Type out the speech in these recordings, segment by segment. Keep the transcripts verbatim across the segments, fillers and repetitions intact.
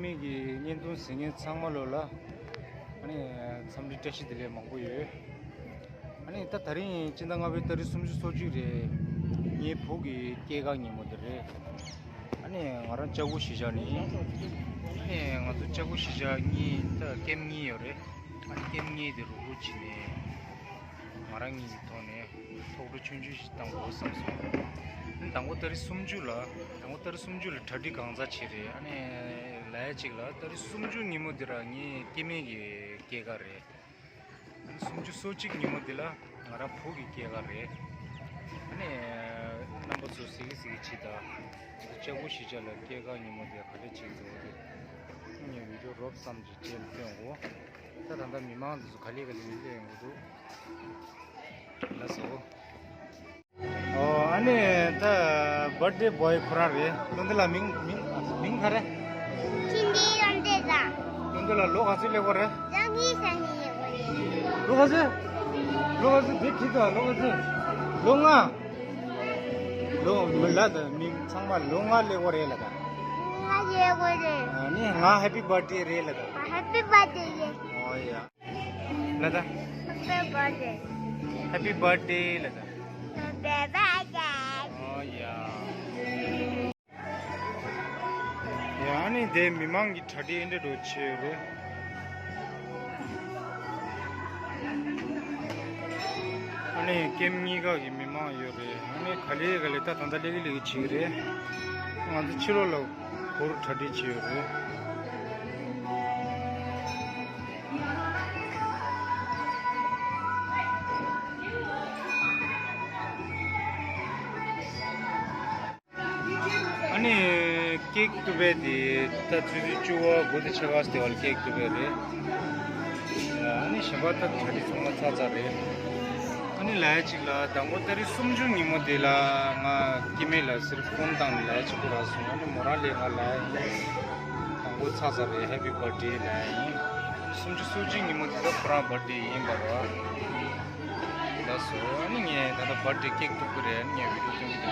ངེད་ཀྱི་བརྙན་ཐུང་གཟིགས་མཁན་ཚང་མ་ལོ་ལ་ཨ་ནི་འཚམས་འདྲི་བཀྲ་ཤིས་བདེ་ལེགས་མང་པོ་ཡོད། ཨ་ནི་ད་དེ་རིང་སྤྱི་ཟླ་ལྔ་པའི་ཏ་རིག་སུམ་ཅུ་སོ་གཅིག་རེད། ངའི་བུ་གི་སྐྱེས་སྐར་ཉིན་མོ་དེ་རེད། ཨ་ནི་ང་རང་ལྕགས་པོ་གཞིས་ཆགས་ནས། ཨ་ནི་ང་ཚོ་ལྕགས་པོ་གཞིས་ཆགས་གཉིས་ད་ཀེམ་གཉིས་ཡོད་རེད། ཨ་ནི་ཀེམ་གཉིས་དེ་རུག་རུག་བྱས་ནས་ང་རང་གཉིས་ཀྱི་ཐོག་ནས་ཐུགས་སྤྲོ་ཆུང་ཆུང་ཞིག་བཏང་དགོས་བསམ་སོང་། ཨ་ནི་དང་པོ་ཏ་རིག་སུམ་ཅུ་ལ་དང་པོ་ཏ་རིག་སུམ་ཅུ་ལ་གྲ་སྒྲིག་གང་ཚ་བྱས་རེད། ཨ་ནི་ལ་ཡ་གཅིག་ལ་ཏ་རིག་སུམ་ཅུ་ཉིན་མོ་དེ་ར་ངའི་སྐྱེ་དམན་གྱི་སྐྱེས་སྐར་རེད། ཨ་ནི་སུམ་ཅུ་སོ་གཅིག་ཉིན་མོ་འདི་ལ་ང་རང་བུ་གི་སྐྱེས་སྐར་རེད། ཨ་ནི་རྣམ་པ་ཚོ་གཟིགས་གཟིགས་བྱེད་དང་། ལྕགས་པོ་གཞིས་ཆགས་ལ་སྐྱེས་སྐར་ཉིན་མོ་འདི་ག་འདྲ་བྱེད་འདུག་དེ་ངས་བི་ཌིའོ་རོབ་ཙམ་ཅིག་བྱས་ནས་སྟོན་གོ། ད་ད་ལྟ་མི་མང་འདི་ཚོ་ག་ལེ་ག་ལེ་སླེབས་ཡོང་གི་འདུག་ལགས་སོ། ཨོ། ཨ་ནི་ད་བར་ཐི་ཌེ་བོའི་ཁོ་རང་རེད། ལོ་འདི་ལ་མིང་མིང་མིང་ག་རེ། ཁྱིམ་སྡེ་རང་སྡེ་ལ། ལོ་འདི་ལ་ལོ་ག་ཚོད་སླེབས་ཀྱི་རེད། ལོ་གཉིས་ས་གཉིས་ཡོད་རེད། ལོ་ག་ཚོད། ལོ་ག་ཚོད་དེ་ཁྱི་དང་ལོ་ག་ཚོད། ལོ་ལྔ། ལོ་མི་ལ་ད་མིང་ཚང་མ་ལོ་ལྔ་སླེབས་ཀྱི་རེད་ལ་ད། ལྔ་སླེབས་ཀྱི་རེད། ཨ་ནི་ང་ཧེ་པི་བར་ཐི་ཌེ་རེད་ལ་ད། ཧེ་པི་བར་ཐི་ཌེ་རེད། ཨོ་ཡ། ལ་ད། Happy birthday. Happy birthday ལ་ད། Happy birthday. ཨོ་ཡ། ཡ་ཨ་ནི་དེ་མི་མང་གི་གྲ་སྒྲིག་འདི་འདྲ་བྱས་ཡོད་རེད། ཨ་ནི་ཀེམ་གཉིས་ཀ་གི་མི་མང་ཡོད་རེད། ཨ་ནི་ག་ལེ་ག་ལེ་ད་ད་ལྟ་སླེབས་ཀྱི་སླེབས་ཀྱི་བྱེད་ཀྱི་རེད། ང་ཚོ་ཕྱི་ལོགས་ལ་སྒོར་གྲ་སྒྲིག་བྱས་ཡོད་རེད། ཨ་ནི་ཀེག་གཏུབ་པའི་དེ་ད་ཆུ་ཚོད་བཅུ་པ་དགུ་དང་ཕྱེད་ཀ་ཙམ་དེ་བར་ཀེག་གཏུབ་པའི་རེད། ཨ་ནི་གཞན་པ་ད་གྲ་སྒྲིག་ཚང་མ་ཚར་ཚར་རེད། ཨ་ནི་ལ་ཡ་གཅིག་ལ་དང་པོ་ཏ་རིག་སུམ་ཅུ་ཉིན་མོ་དེ་ལ་ང་སྐྱེ་དམན་ལ་སིལ་ཕོན་བཏང་ནས་ལ་ཡ་གཅིག་པུ་རག་སོང་། ཨ་ནི་མོ་རང་ལ་ང་ལ་ཡ་ཡིན། དང་པོ་ཚར་ཚར་རེད། ཧེ་པི་བར་ཐི་ཌེ་ལ་ཡ་ཡིན། སུམ་ཅུ་སོ་གཅིག་ཉིན་མོ་དེ་ད་ཁོ་རང་བར་ཐི་ཌེ་ཡིན་པ་རེད། ལགས་སོ། ཨ་ནི་ངས་ད་ལྟ་བར་ཐི་ཌེ་ཀེག་གཏུབ་ཀྱི་རེད། ཨ་ནི་ངས་བི་ཌིའོ་སྟོན་གྱི་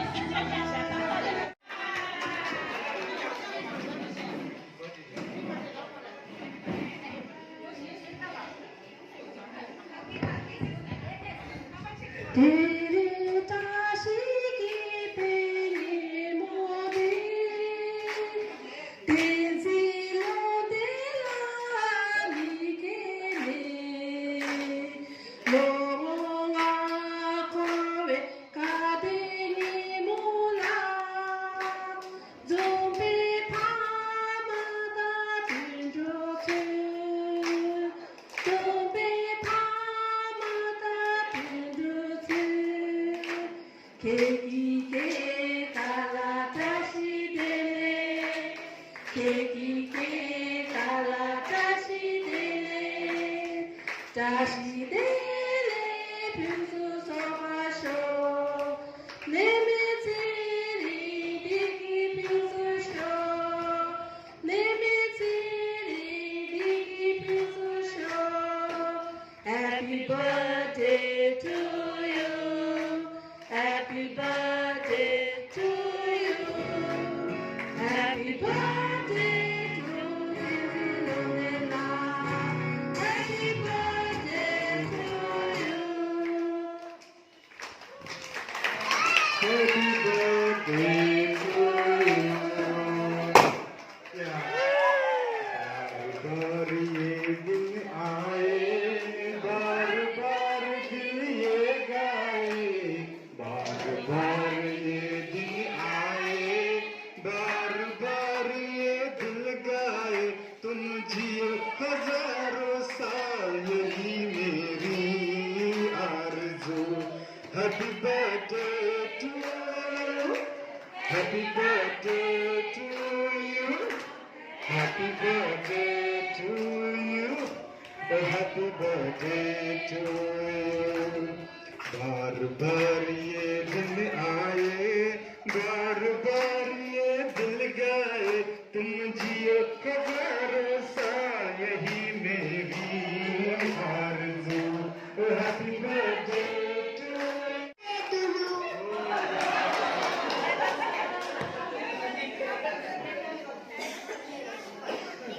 འདུག་ཅིག་ཁྱེད་ཀྱི་སྐྱེས་སྐར་ལ་བཀྲ་ཤིས་བདེ་ལེགས། ཁྱེད་ཀྱི་སྐྱེས་སྐར་ལ་བཀྲ་ཤིས་བདེ་ལེགས། བཀྲ་ཤིས་བདེ་ལེགས་ཕུན་སུམ་ཚོགས་པར་ཤོག་ནད་མེད་ཚེ་རིང་བདེ་སྐྱིད་ཕུན་སུམ་ཤོག་ནད་མེད་ཚེ་རིང་བདེ་སྐྱིད་ཕུན་སུམ་ཤོག Happy birthday to you. Happy birthday to you. Happy birthday to you. Happy birthday to you. Happy birthday to you. बार बार ये दिन आए, बार बार दिल ये गाए, बार बार ये दिन आए, बार बार ये दिल गाए, तुम जियो हजारों साल, यही मेरी आरज़ू। Happy birthday to you. Happy birthday to you. Happy birthday to you. Oh, happy birthday to you. बार बार ये दिन आए, बार बार ये दिल गाए, तुम जियो हजारों साल, यही मेरी आरज़ू। Oh, happy birthday to you.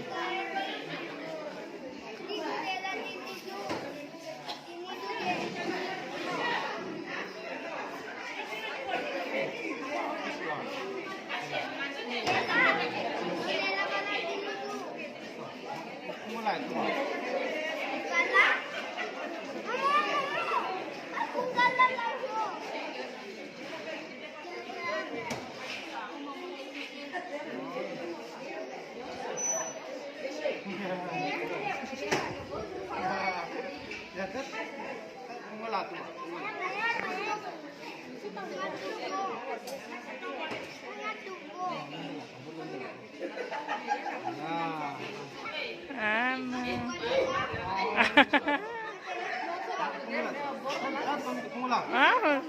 ཨ་མ། ཨ།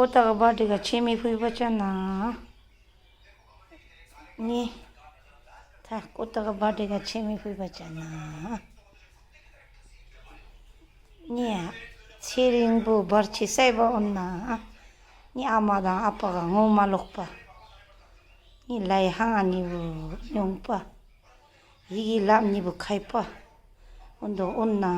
ཀོ་ཏ་གི་བར་ཌེ་ག་ཆེ་མི་ཕུལ་བ་ཅན་ན། ནི། ད་ཀོ་ཏ་གི་བར་ཌེ་ག་ཆེ་མི་ཕུལ་བ་ཅན་ན། ནི། ཚེ་རིང་པོ་བར་ཆད་སེལ་བ་འོང་ན། ནི་ཨ་མ་དང་ཨ་ཕ་ག་ངོ་མ་ལོག་པ། ནི་ལའི་ཧང་ཨ་ནི་བུ་ཉུང་པ། ཡི་གེ་ལབ་ནི་བུ་ཁའི་པ། འོ་འདོ་འོང་ན།